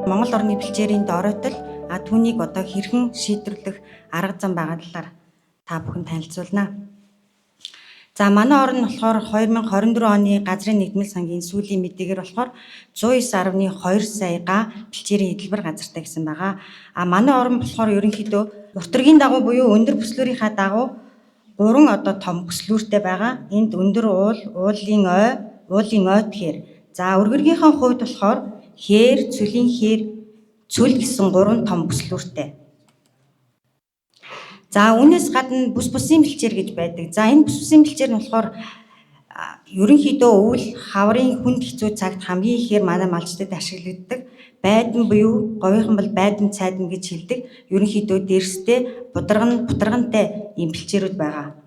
Монгол орны бэлчээрийн доройтол түүнийг одоо хэрхэн шийдвэрлэх арга зам байгаа талаар та бүхэн танилцуулна. За, манай орн нь болохоор 2024 оны газрын нэгдмэл сангийн сүүлийн мэдээгээр болохоор 109.2 сая га бэлчээрийн эдэлбэр газартай гэсэн байгаа. А манай орн болохоор ерөнхийдөө урт өргийн дагуу буюу өндөр бүслүүрийнхаа дагуу гурван одоо том бүслүүртэй байгаа. Энд өндөр уул, уулын ой, уулын ойд хээр. За, өргөргийнхаа хувьд болохоор хээр, цөлийн хээр, цөл гэсэн гурван том бүслүүртэй. За, үүнээс гадна бүс бусын бэлчээр гэж байдаг. За, энэ бүс бусын бэлчээр нь болохоор ерөнхийдөө өвөл хаврын хүнд хэцүү цагт хамгийн ихээр манай малчдад ашиглагддаг байдан буюу говийнхан бол байдан, цайдан гэж хэлдэг. Ерөнхийдөө дэрстэй, бударган, бутаргантай ийм бэлчээрүүд байгаа.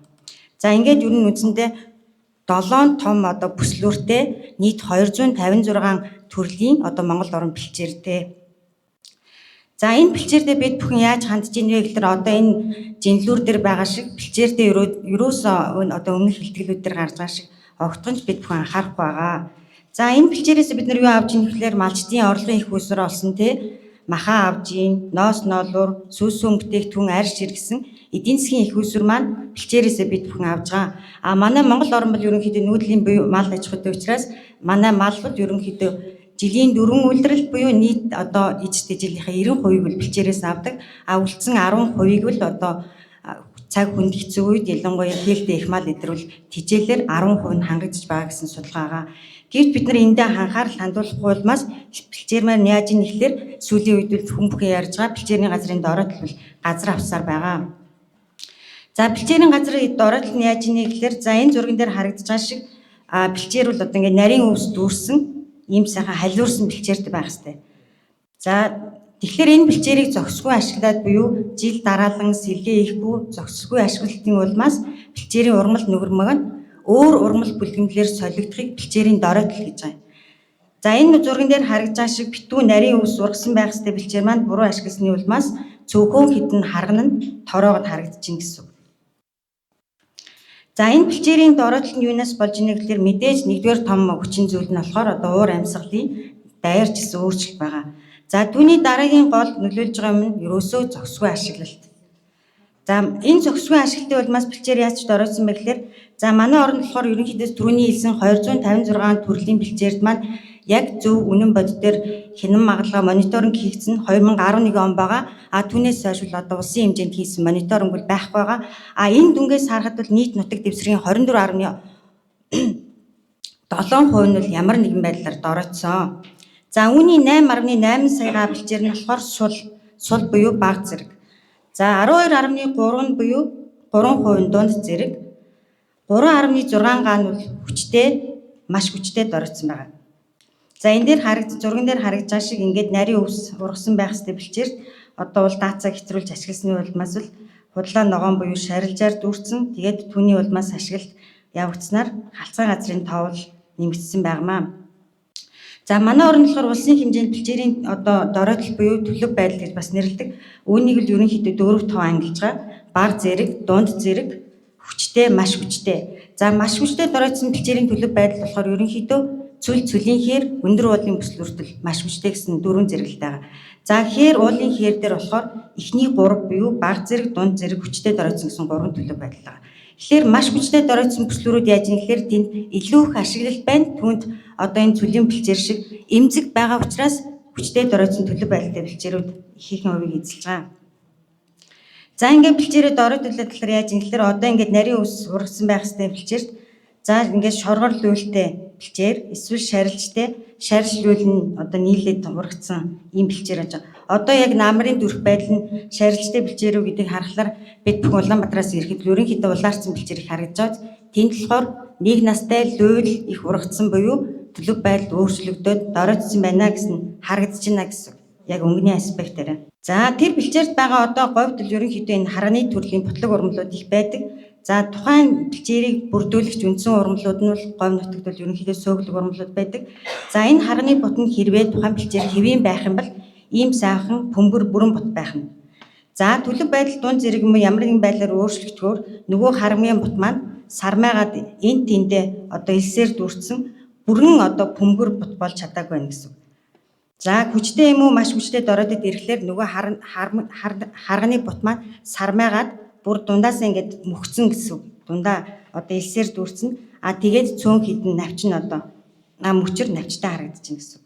За, ингээд ер нь үндсэндээ 7 том одоо бүслүүртэй, нийт 256 төрлийн одоо Монгол орн бэлчээртэй. За, энэ бэлчээрдээ бид бүхэн яаж хандж ийн вэ гэхээр одоо энэ жинлүүр дээр байгаа шиг бэлчээрдээ ерөөсөө одоо өмнөх илтгэлүүд дээр гарч байгаа шиг огтхонч бид бүхэн анхаарахгүй байгаа. За, энэ бэлчээрээс бид нар юу авч ийн гэхээр малчдын орлогын их усраа олсон те махан авж ийн, ноос ноолуур, сүүсүүн бүтээгдэхүүн, арь шир гэсэн эдийн засгийн их усүр маань бэлчээрээсээ бид бүхэн авж байгаа. А манай Монгол орн бол ерөнхийдөө нүүдлийн буюу мал аж ахуйтай учраас манай мал бол ерөнхийдөө жилийн дөрвөн улирал буюу нийт одоо ижтэй жилийнхээ 90%-ийг бол бэлчээрээс авдаг. А үлдсэн 10%-ийг бол одоо цаг хүнд хэцүү үед, ялангуяа хээлтэй их мал идрвэл тижээлэр 10% нь хангагдж байгаа гэсэн судалгаа байгаа. Гэвч бид нар эндээ анхаарал хандуулахгүй улмаас бэлчээр маань яаж ийн гэхлээр сүүлийн үед бол хүн бүхэн ярьж байгаа бэлчээрийн газрын дороотол бол газар авсаар байгаа. За, бэлчээрийн газрын дороотол нь яаж ийнэ гэхлээр, за, энэ зурган дээр харагдаж байгаа шиг бэлчээр бол одоо ингээд нарийн өвс дүүрсэн, ийм сайхан халиурсан бэлчээртэй байх хэвээр. За, тэгэхээр энэ бэлчээрийг зохисгүй ашиглаад буюу жил дараалан сэлгээ хийхгүй, зохисгүй ашиглалтын улмаас бэлчээрийн урмал нүгэрмэг нь өөр урмал бүлгэмлэр солигдохыг бэлчээрийн доройтол гэж байгаа юм. За, энэ зурган дээр харагдж байгаа шиг битүү нарийн өвс ургасан байх ёстой бэлчээр маань буруу ашигласны улмаас цөөхөн хэдэн харган нь тороогод харагдаж байна гэсэн үг. За, энэ бэлчээрийн доройтол нь юунаас болж ийнэ гэхээр мэдээж нэгдүгээр том хүчин зүйл нь болохоор одоо уур амьсгалын дайрчилсан өөрчлөлт байгаа. За, түүний дараагийн гол нөлөөлж байгаа юм нь ерөөсөө зохисгүй ашиглалт. За, энэ зохисгүй ашиглалтын улмаас бэлчээр яаж доройтсон бэ гэхээр, за, манай оронд болохоор ерөнхийдөө түрүүний хэлсэн 256 төрлийн бэлчээрд маань яг зөв үнэн бодит дээр хянан магалгаа мониторинг хийгдсэн 2011 он байгаа. А түүнээс хойш бол одоо улсын хэмжээнд хийсэн мониторинг бол байхгүй байгаа. А энэ дүнгээс харахад бол нийт нутаг дэвсгэрийн 24.7% нь бол ямар нэгэн байдлаар доройтсон. За, үүний 8.8 сая бэлчээр нь болохоор сул, сул буюу бага зэрэг. За, 12.3 нь буюу 3% нь дунд зэрэг. 3.6 га нь бол хүчтэй, маш хүчтэй доройтсон байгаа. За, энэ дээр зурган дээр харагдж байгаа шиг ингээд нарийн өвс ургасан байх ёстой бэлчээрт одоо бол даацаа хэтрүүлж ашигласны улмаас л худлаа ногоон буюу шарилжаар дүүрсэн. Тэгээд түүний улмаас ашиглалт явагдсанаар халцгай газрын тоовол нэмэгдсэн байнамаа. За, манай орнд болохоор улсын хэмжээнд бэлчээрийн одоо доройтол буюу төлөв байдал гэж бас нэрлэдэг. Үүнийг л ерөнхийдөө дөрөв тоо ангилж байгаа. Бага зэрэг, дунд зэрэг, хүчтэй, маш хүчтэй. За, маш хүчтэй доройтсон бэлчээрийн төлөв байдал болохоор ерөнхийдөө цөл, цөлийн хээр, өндөр уулын бүсэл хүртэл маш хүчтэй гэсэн дөрвөн зэрэглэлтэй байгаа. За, хээр, уулын хээр дээр болохоор эхний гурав буюу бага зэрэг, дунд зэрэг, хүчтэй доройтсон гэсэн гурван төлөв байдал байгаа. Тэгэхээр маш хүчтэй доройтсон бүслүүрүүд яаж юм гэхээр тэнд илүү их ашиглалт байна. Түүнд одоо энэ цөлийн бэлчээр шиг эмзэг байгаа учраас хүчтэй доройтсон төлөв байдалтай бэлчээрүүд ихэнх хувийг эзэлж байгаа. За, ингээд бэлчээрээ доройтуулаад болохоор яаж юм гэхээр одоо ингээд нарийн өвс ургасан байх ёстой бэлчээрт, за, ингээд шоргор луйлтай бэлчээр эсвэл шарилжтай, шарилж луйл нь одоо нийлээд ургацсан ийм бэлчээр байж байгаа. Одоо яг намрын дүрх байдал нь шарилжтай бэлчээр үү гэдгийг харахаар бид бүхэн Улаанбаатараас ирэхэд ерөнхийдөө улаарсан бэлчээр их харагдаж байгаа. Тэнд болохоор нэг настай луйл их ургацсан буюу төлөв байдал өөрчлөгдөөд доройтсон байна гэсэн харагдаж байна гэсэн. Яг өнгөний аспектаараа. За, тэр бэлчээрт байгаа одоо говьд л ерөнхийдөө энэ харганы төрлийн бутлаг урмлууд их байдаг. За, тухайн бэлчээрийг бүрдүүлэгч үндсэн урмлууд нь бол говь нутагт бол ерөнхийдөө сөөглөг урмлууд байдаг. За, энэ харганы бут нь хэрвээ тухайн бэлчээр хэвийн байх юм бол ийм сайхан бөмбөр бүрэн бут байх нь. За, төлөв байдал дунд зэрэг юм уу ямар нэгэн байдлаар өөрчлөгдөхөөр нөгөө харамгийн бут маань сармайгаад энд тэндээ одоо элсээр дүүрсэн бүрэн одоо бөмбөр бут болж чадаагүй байна гэсэн. За, хүчтэй юм уу, маш хүчтэй доройдод ирэхлээр нөгөө харганы бут маань сармайгаад бүр дундаас ингээд мөхцөн гэсэн үг. Дундаа одоо элсээр дүүрсэн. А тэгээд цөөн хідэн навчин одоо мөчөр навчтай харагдчихна гэсэн үг.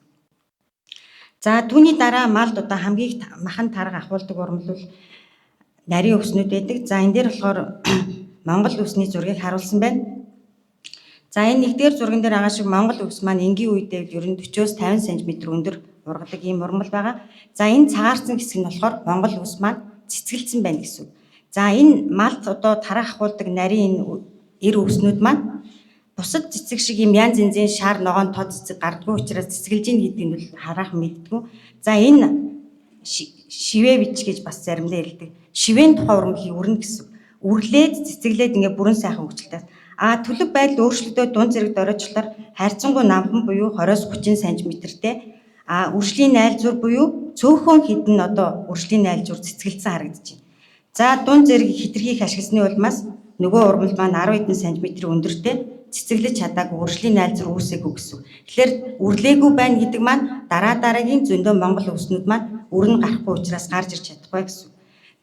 За, түүний дараа малд одоо хамгийн махан тарга ахуулдаг урмал бол нарийн өвснүүд байдаг. За, энэ дээр болохоор Монгол өвсний зургийг харуулсан байна. За, энэ нэгдүгээр зурган дээр байгаа шиг Монгол өвс маань энгийн үедээ ер нь 40-оос 50 см өндөр ургадаг ийм урмал байгаа. За, энэ цагаарсан хэсэг нь болохоор Монгол өвс маань цэцгэлдсэн байна гэсэн үг. За, энэ малд одоо тарах ахуулдаг нарийн энэ эр өвснүүд маань бусад цэцэг шиг ийм янз янзын шар ногоон тод цэцэг гардггүй учраас цэцгэлж ийн гэдгийг нь бол хараахан мэддэггүй. За, энэ шивэ бич гэж бас заримдаа хэлдэг. Шивэн тухай урмлыг өрнө гэсэн. Үрлээд цэцэглээд ингээ бүрэн сайхан хөгжилтэй. А төлөв байдал өөрчлөгдөөд дунд зэрэг дөрөөчлөөр хайрцангуй намхан буюу 20-30 см-тэй а үржлийн найлзуур буюу цөөхөн хідэн одоо үржлийн найлзуур цэцгэлдсэн харагдаж байна. За, дунд зэрэг хитрхийг ашигласны улмаас нөгөө урмал маань 10 хэдэн сантиметр өндөртэй цэцэглэж чадаагүй, үржлийн найлзуур үүсээгүй гэсэн. Тэгэхээр үрлээгүй байна гэдэг маань дараа дараагийн зөндөө Монгол өвснүүд маань өрн гарахгүй учраас гарч ирж чадахгүй гэсэн.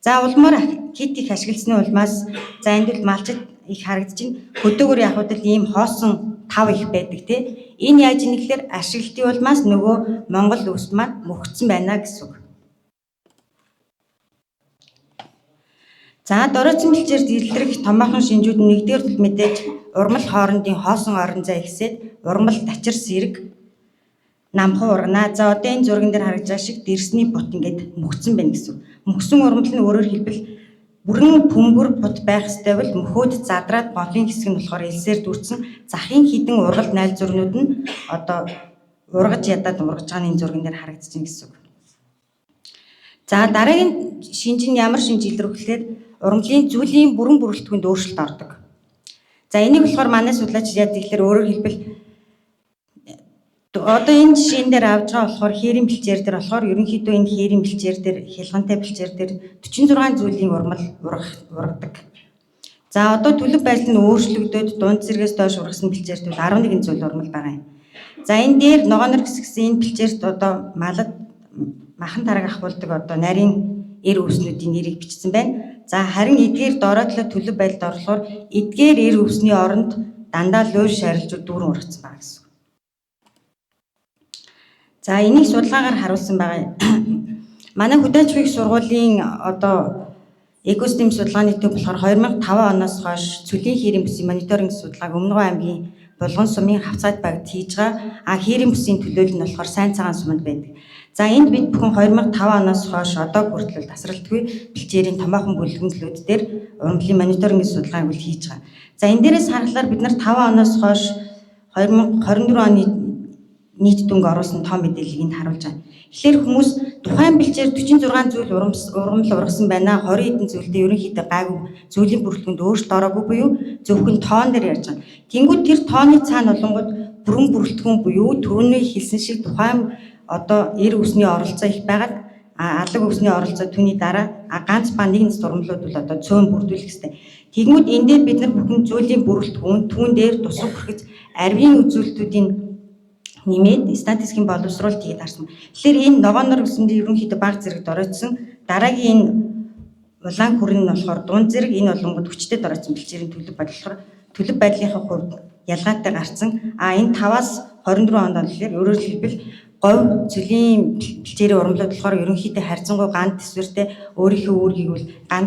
За, улмаар хит их ашигласны улмаас за энд бол малчид их харагдаж байна. Хөдөөгөр явхад л ийм хоосон тав их байдаг тий. Энэ яаж ийм гэхээр ашиглалтын улмаас нөгөө Монгол өвс маань мөхцөн байна гэсэн үг. За, дөрөөцөн бэлчээрт илрэх томоохон шинжүүд нь нэгдүгээр тул мэдээж урмал хоорондын хоосон орон зай ихсээд урмал тачир сэрэг намхан ургана. За, одоо энэ зурган дээр харагдж байгаа шиг дэрсний бут ингээд мөхцөн байна гэсэн. Мөхсөн урмал нь өөрөөр хэлбэл бүрэн бөмбөр бут байх ёстой бол мөхөөд задраад голын хэсэг нь болохоор элсээр дүүрсэн, захын хідэн ургалд найлзуурнууд нь одоо ургаж ядаад ургаж байгаа нь энэ зурган дээр харагдаж байна гэсэн үг. За, дараагийн шинж нь ямар шинж илрэх гэхээр урмлын зүйлийн бүрэн бүрэлдэхүүнд өөрчлөлт ордог. За, энийг болохоор манай судлаач яадаг гэхээр өөрөөр хэлбэл одоо энэ жишээн дээр авч байгаа болохоор хээрийн бэлчээр дээр болохоор ерөнхийдөө энэ хээрийн бэлчээр дээр хялгантай бэлчээр дээр 46 зүйлийн урмал ургадаг. За, одоо төлөв байдал нь өөрчлөгдөөд дунд зэргээс доош ургасан бэлчээрт бол 11 зүйл урмал байгаа юм. За, энэ дээр ногоонор хэсгсэн энэ бэлчээрт одоо малад махан тараг ахуулдаг одоо нарийн эр өвснүүдийн нэрийг бичсэн байна. За, харин эдгээр дороотлоо төлөв байдалд орлохоор эдгээр эр өвсний оронд дандаа луй шарилжууд дүүрэн ургацсан байгаа гэсэн. За, энийг судалгаагаар харуулсан байгаа. Манай Хөдөөж их сургуулийн одоо экосистем судалгааны төв болохоор 2005 оноос хойш цөлийн хээрийн бүсийн мониторинг судалгааг Өмнөгов аймгийн Булган сумын Хавцайд багт хийж байгаа. А хээрийн бүсийн төлөөлөл нь болохоор Сайн цагаан суманд байдаг. За, энд бид бүхэн 2005 оноос хойш одоо хүртэл тасралтгүй бэлчээрийн томоохон бүлгэнлүүд дээр урмлын мониторинг судалгааг үл хийж байгаа. За, энэ дээрээс харахаар бид нар 5 оноос хойш 2024 оны нийт дүнг оруулсан том мэдээллийг энд харуулж байгаа. Тэгэхээр хүмүүс тухайн бэлчээр 46 зүйл ургамал ургасан байна. 20 хэдэн зүйлдээ ерөнхийдөө гайгүй, зүйлийн бүрэлдэхүүнд өөрчлөлт ороогүй буюу зөвхөн тоон дээр ярьж байгаа. Тэнгүүд тэр тооны цаана болонгууд бүрэн бүрэлдэхүүн буюу түрүүний хэлсэн шиг тухайн одоо эр өвсний оролцоо их байгаад, алаг өвсний оролцоо түүний дараа ганц ба нэг нэс ургамлууд бол одоо цөөн бүрдүүлэх хэрэгтэй. Тэгмүүд энэ дээр бид нар бүхэн зүйлийн бүрэлдэхүүн түүн дээр тусах хүрхэж арвийн үзүүлэлтүүдийн нэмээд статистикийн боловсруулалт хийгээд харсан. Тэгэхээр энэ ногоонор өсөндөө ерөнхийдөө баг зэрэг доройтсон. Дараагийн энэ улаан хүрэн нь болохоор дунд зэрэг, энэ болонгод хүчтэй доройтсон бэлчээрийн төлөв байдал болохоор төлөв байдлынхаа хувьд ялгаатай гарцсан. А энэ 5-аас 24 онд болохоор өөрөөр хэлбэл говь цөлийн бэлчээрийн урмлууд болохоор ерөнхийдөө харьцангуй ган төсвөртэй, өөрийнхөө үүргийг бол ган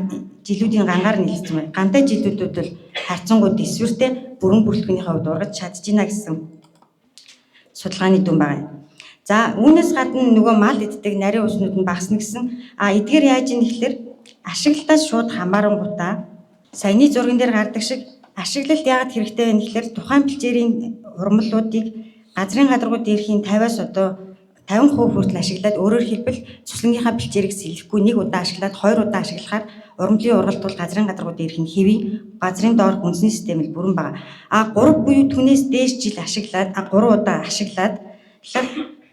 жилүүдийн гангаар нийлсэн байна. Гантай жилүүдүүд бол харьцангуй төсвөртэй бүрэн бүрэлдэхүүнийхээ хувьд ургаж чадчихна гэсэн судалгааны дүн байгаа юм. За, үүнээс гадна нөгөө мал иддэг нарийн уснууд нь багасна гэсэн. А эдгээр яаж ийм гэхэлэр ашиглалтаас шууд хамаарангуудаа саяны зурган дээр гардаг шиг ашиглалт яагаад хэрэгтэй вэ гэхэлэр тухайн бэлчээрийн урмлуудыг газрын гадаргуу дээрхийн 50-аас одоо 50% хүртэл ашиглаад, өөрөөр хэлбэл цуслангийнхаа бэлчээрийг сэлэхгүй нэг удаа ашиглаад хоёр удаа ашиглахаар урмлын ургалт бол газрын гадаргуу дээрх нь хэвийн газрын доорх үндэсний систем л бүрэн байгаа. А 3 буюу түүнээс дээш жил ашиглаад 3 удаа ашиглаад тэгэхээр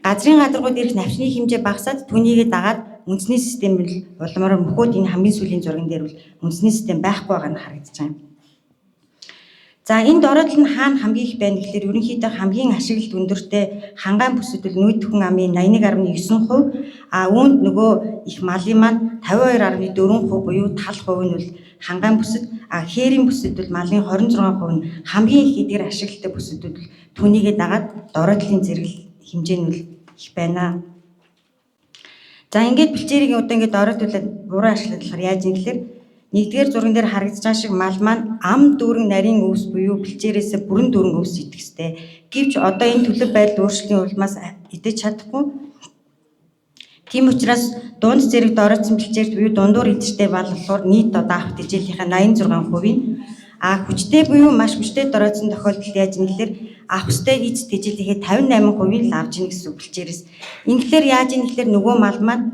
газрын гадаргуу дээрх навчны хэмжээ багасаад түүнийгээ дагаад үндэсний систем л улмаар мөхөөд энэ хамгийн сүүлийн зурган дээр бол үндэсний систем байхгүй байгаа нь харагдаж байгаа юм. За, энэ доройтол нь хаана хамгийн их байна гэхээр ерөнхийдөө хамгийн ашиглалт өндөртэй хангаан бүсэд бол нүүд хүн амын 81.9%, а үүнд нөгөө их малын маань 52.4% буюу тал хувь нь бол хангаан бүсэд, а хээрийн бүсэд бол малын 26% нь хамгийн их эдгээр ашиглалтай бүсэд бол түүнийгээ дагаад доройтлын зэрэгэл хэмжээ нь бол их байна. За, ингээд бэлчээрийг одоо ингээд доройтуулаад буруу ашиглаад болохоор яаж юм гэхээр нэгдүгээр зурган дээр харагдаж байгаа шиг мал маань ам дүүрэн нарийн өвс буюу бэлчээрээсээ бүрэн дүүрэн өвс идэх ёстой. Гэвч одоо энэ төлөв байдал өөрчлөлийн улмаас идэж чадахгүй. Тийм учраас дунд зэрэг доройтсон бэлчээрт буюу дундуур идэвхтэй бал болохоор нийт одоо авах тэжээлийнхаа 86%-ийн, а хүчтэй буюу маш хүчтэй доройтсон тохиолдолд яаж юм гэхээр авах ёстой эц тэжээлийнхээ 58%-ийг л авч ийн гэсэн үг бэлчээрээс. Ингэлээр яаж ийн гэхээр нөгөө мал маань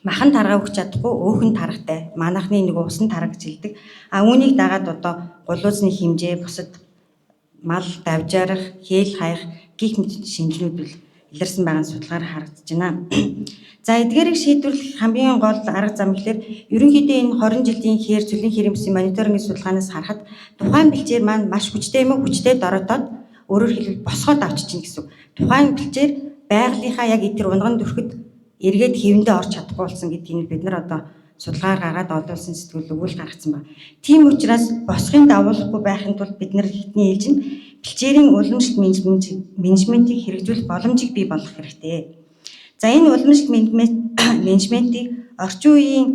махан таргаа өгч чадахгүй, өөхөн таргатай. Манайхны нэг усан тарга гэж хэлдэг. А үүнийг дагаад одоо гулуусны хэмжээ, бусад мал давжаарах, хээл хаях гих мэт шинжнүүд бол илэрсэн байгаа нь судалгаар харагдаж байна. За, эдгээрийг шийдвэрлэх хамгийн гол арга зам гэхэлэр ерөнхийдөө энэ 20 жилийн хээр цөлийн хэрэмсийн мониторингийн судалгаанаас харахад тухайн бэлчээр маань маш хүчтэй юм уу, хүчтэй дороотоод, өөрөөр хэлбэл, босгоод авчиж чинь гэсэн үг. Тухайн бэлчээр байгалийнхаа яг тэр унган төрөхөд эргээд хэвэндээ орч чадахгүй болсон гэдгийг бид нар одоо судалгаар гаргаад олуулсан сэтгүүл өгөөл гаргацсан байна. Тийм учраас босхын давуулахгүй байхын тулд бид нар хитний ээлжинд бэлчээрийн уламжлалт менежментийг хэрэгжүүлэх боломжийг бий болгох хэрэгтэй. За, энэ уламжлалт менежментийг орчин үеийн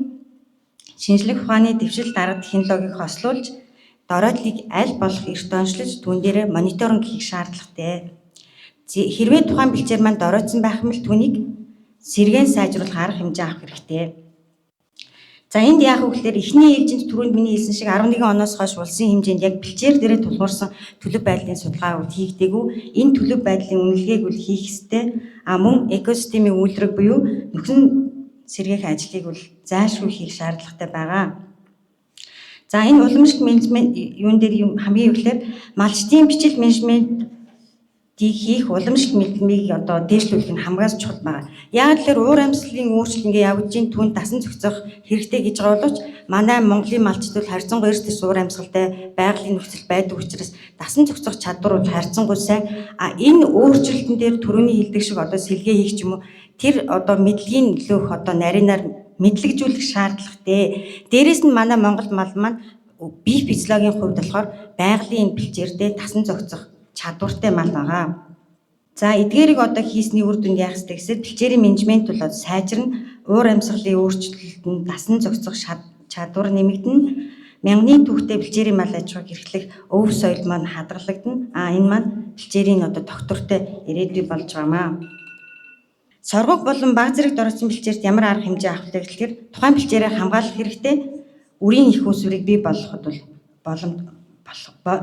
шинжлэх ухааны дэвшил дарга технологиг хослуулж, доройтлыг аль болох эрт онцлож, түүн дээрээ мониторинг хийх шаардлагатай. Хэрвээ тухайн бэлчээр маань доройтсон байх юм бол түүнийг сэргээн сайжруулах арга хэмжээ авах хэрэгтэй. За, энд яах вэ гэхээр эхний ээлжинд түрүүнд миний хэлсэн шиг 11 оноос хойш улсын хэмжээнд яг бэлчээр дээрээ тулгуурсан төлөв байдлын судалгаа бол хийгдээгүй. Энэ төлөв байдлын үнэлгээг бол хийх ёстой. А мөн экосистемийн үйлрэг буюу нөхөн сэргээх ажлыг бол зайлшгүй хийх шаардлагатай байгаа. За, энэ уламжлалт менежмент юун дээр юм хамгийн ихээр малчдын бичил менежмент хийх уламжлалт мэдлэмийг одоо дээшлүүлэх нь хамгаас чухал байгаа. Яг л уур амьсгалын өөрчлөлт ингээ явагдаж ин түүнд дасан зохицох хэрэгтэй гэж байгаа боловч манай Монголын малчид бол харьцангуй эрс төрс уур амьсгалтай байгалийн нөхцөл байдаг учраас дасан зохицох чадвар бол харьцангуй сайн. А энэ өөрчлөлтөн дээр түрүүний хэлдэг шиг одоо сэлгээ хийх ч юм уу, тэр одоо мэдлэгийн нөлөөх одоо нарийнаар мэдлэгжүүлэх шаардлагатай. Дээрээс нь манай Монгол мал маань бие физиологийн хувьд болохоор байгалийн бэлчээрдээ дасан зохицох чадвартай мал байгаа. За, эдгээрийг одоо хийсний үр дүнд яах ёстой гэсээр бэлчээрийн менежмент бол одоо сайжирна, уур амьсгалын өөрчлөлтөнд дасан зохицох чадвар нэмэгдэнэ. Мянганы түүхтэй бэлчээрийн мал аж ахуйг эрхлэх өв соёл маань хадгалагдана. А энэ маань бэлчээрийн одоо тогтвортой ирээдүй болж байгаамаа. Соргог болон баг зэрэг доройтсон бэлчээрт ямар арга хэмжээ авах вэ гэхээр тухайн бэлчээрээ хамгаалах хэрэгтэй. Үрийн их үүсвэрийг бий болгоход бол боломж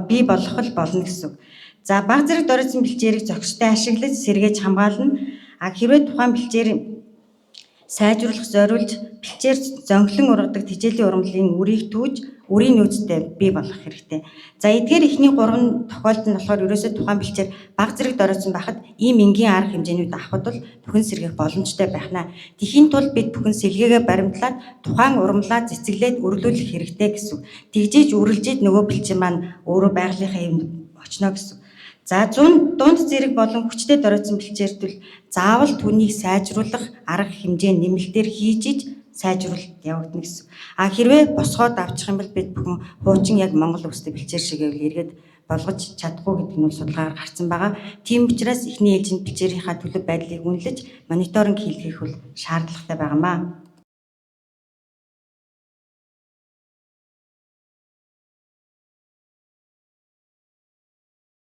бий болгох л болно гэсэн үг. За, баг зэрэг доройтсон бэлчээрийг зохистой ашиглаж сэргээж хамгаална. А хэрвээ тухайн бэлчээр сайжруулах зориулж бэлчээр зонхлон ургадаг тэжээлийн ургамлын үрийг түүж үрийн нөөцтэй бий болгох хэрэгтэй. За, эдгээр эхний гурван тохиолдол нь болохоор ерөөсөө тухайн бэлчээр баг зэрэг доройтсон байхад ийм энгийн арга хэмжээнүүд авахад бол бүхэн сэргээх боломжтой байх наа. Тэхийн тулд бид бүхэн сэлгээгээ баримтлаад тухайн ургамлаа цэцэглээд өрлөөлөх хэрэгтэй гэсэн үг. Тэгжээж үрэлжээд нөгөө бэлчээр маань өөрөө байгалийнхаа юмд очно гэсэн үг. За, дунд зэрэг болон хүчтэй доройтсон бэлчээртвэл заавал түүнийг сайжруулах арга хэмжээ нэмэлтээр хийж иж сайжруулалт явагдана гэсэн. А хэрвээ босгоод авчих юм бол бид бүхэн хуучин яг Монгол өвстэй бэлчээр шиг гэвэл эргээд болгож чадахгүй гэдэг нь судалгаар гарсан байгаа. Тийм учраас эхний ээлжинд бэлчээрийнхаа төлөв байдлыг үнэлж мониторинг хийлгэх бол шаардлагатай байгаамаа.